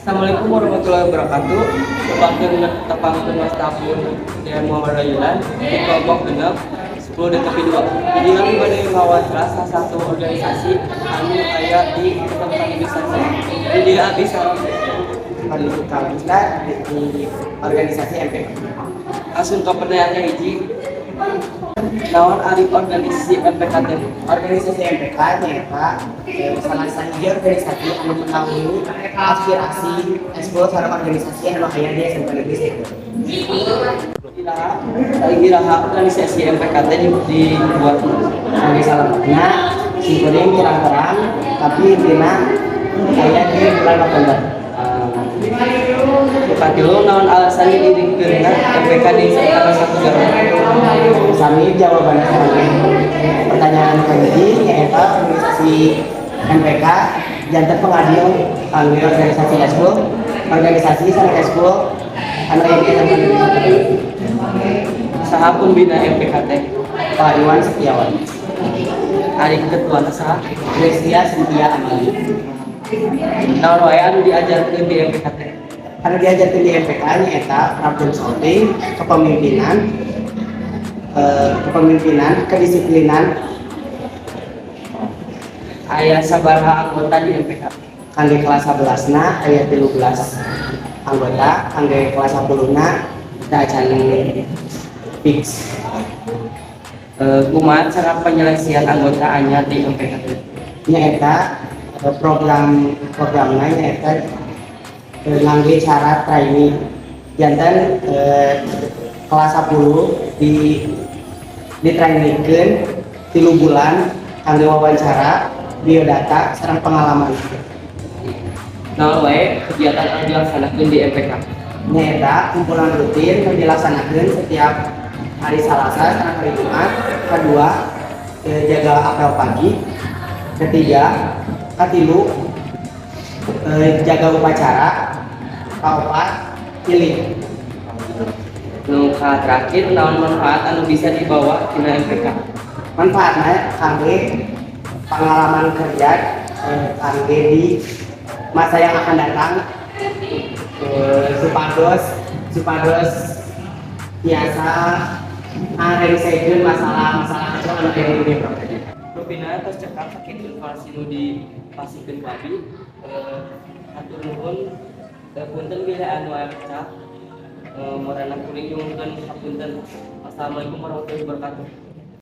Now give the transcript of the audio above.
Assalamualaikum warahmatullahi wabarakatuh. Tepangkeun, wasta pun dengan Muhammad Rayulan di kelompok 6 10 dan tapi 2. Jadi kami bade ngawawancara salah satu organisasi anu aya di Kecamatan Negeri Satu. Jadi dia abdi sareng Kalau kita di organisasi MPK. Langsung ke pertanyaan hiji. Naon ari organisasi MPK teh? Organisasi MPK nyaeta salah sahiji organisasi anu menaungi aspirasi eskul sareng organisasi anu aya di SMK Negeri Satu. Iraha, iraha organisasi MPK teh dibuat? Kangge salametna simkuring kurang terang, tapi intina aya di bulan November. Katilu, naon alasan didirikeunna MPK di SMK 1 Garut? Sami jawabannya sareng pertanyaan kahiji, nyaeta organisasi MPK janten pengadil kangge organisasi eskul, organisasi sareng eskul anu aya di SMK Negeri Satu. Saha pembina MPK teh? Pak Iwan Setiawan. Ari ketuana saha? Gresia Cynthia Amali. Naon wae anu diajarkeun di MPK teh? Anu diajarkeun di MPK nyaeta problem solving, kepemimpinan, kedisiplinan. Aya sabaraha anggota di MPK? Kangge kelas 11 na aya 13 anggota, kangge kelas 10 na teu acan fix. Kumaha cara penyeleksian anggota anyar di MPK teh? Nyaeta programna nyaeta ngangge cara training, janten kelas 10 di trainingkeun 3 bulan kangge wawancara, biodata, sareng pengalaman. Naon wae kegiatan anu dilaksanakeun di MPK? Nyaeta kumpulan rutin yang dilaksanakan setiap hari Selasa sareng hari Jumat. Kedua, jaga apel pagi. Ketiga, katilu, jaga upacara. Kaopat, pilih. Nu terakhir, naon manfaat anu bisa dibawa tina MPK? Manfaatnya kangge pengalaman kerja, kangge di masa yang akan datang, supados biasa ngaresekeun masalah-masalah kecil anu aya di dunia profesi. Rupina tos cekap sakitu informasi nu dipasihkeun ku abdi. Hatur nuhun. Punten bilih anu aya pecah. Morana kuring nyuhunkeun hapunten. Wassalamualaikum warahmatullahi wabarakatuh.